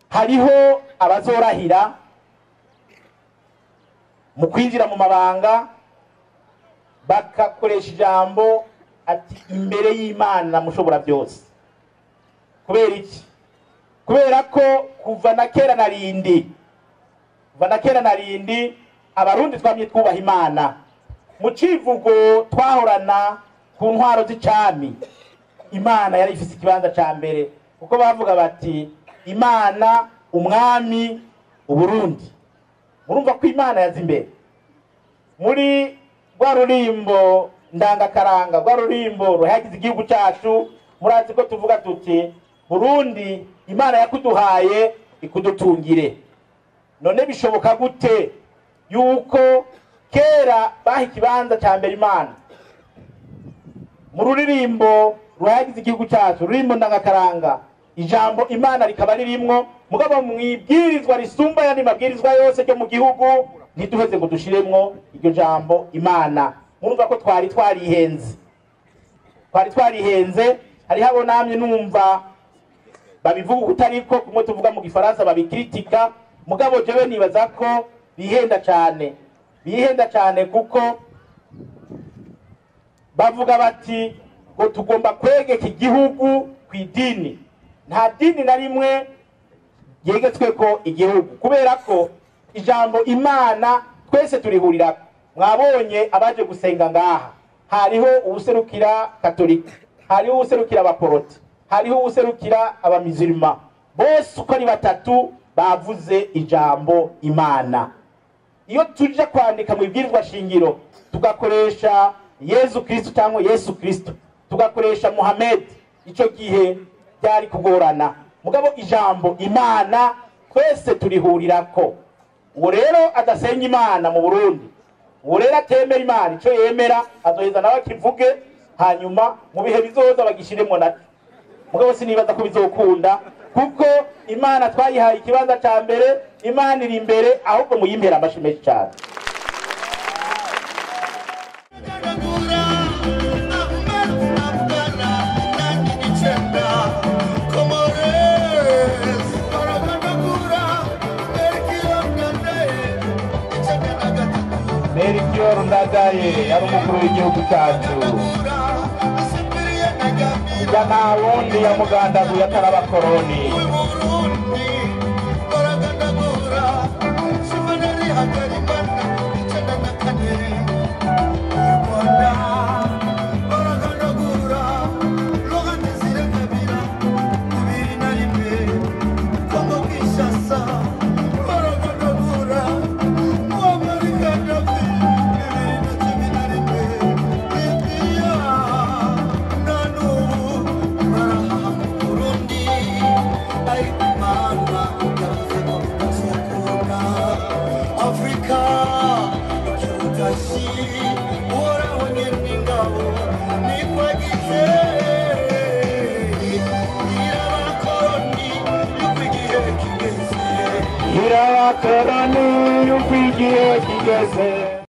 Hariho abazorahira mu kwinjira mu mabanga bakakoresha ijambo ati imbere y'Imana mushobora byose. Kubera iki? Kubera ko kuva na kera na rindi, kuva na kera na rindi abarundi twamye twubaha Imana. Mu civugo twahorana ku ntwaro z'icami, Imana yari ifise ikibanza ca mbere, kuko bavuga bati Imana, umwami, Uburundi. Murumva ko Imana yaza imbere. Muri rwa rurimbo ndangakaranga, rwa rurimbo ruhagize igihugu cyacu, murazi ko tuvuga tuti Burundi Imana yakuduhaye ikudutungire. None bishoboka gute yuko kera baha ikibanza cya mbere Imana? Mu ruririmbo ruhagize igihugu cyacu, rurimbo ndangakaranga, ijambo Imana rikaba ririmwo, mugabo mwibwirizwa risumba yandi mabwirizwa yose ryo mu gihugu ntiduheze ngo dushiremwo iryo jambo Imana. Murumva ko twari twarihenze, twari twarihenze. Hariho abo namye numva babivuga kutariko, kumwe tuvuga mu gifaransa babikritika, mugabo jewe nibaza ko bihenda cyane, bihenda cyane, kuko bavuga bati ngo tugomba kwegeka igihugu ku idini. Nta dini na rimwe yegetswe ko igihugu, kubera ko ijambo Imana twese turihurira. Mwabonye abaje gusenga ngaha, hariho uwuserukira katolika, hariho uwuserukira abaporoti, hariho uwuserukira abamizirima, bose uko ari batatu bavuze ijambo Imana. Iyo tuje kwandika mu ibwirizwa shingiro tugakoresha Yezu Kristo cyangwa Yesu Kristo, tugakoresha Muhammad, ico gihe byari kugorana. Mugabo ijambo Imana twese turihurirako. Uwo rero adasenga Imana mu Burundi, uwo rero atemera Imana, ico yemera azoheza nawe akivuge, hanyuma mu bihe bizoza bagishiremo naco. Mugabo sinibaza ko bizokunda, kuko Imana twayihaye ikibanza ca mbere, Imana iri imbere, ahubwo muyimpera amashi menshi cyane. Melchior Ndadaye yari umukuru w'igihugu cyacu. Ya nta wundi yamugandaguye atari abakoroni. Irabakoroni yuko igihe kigeze.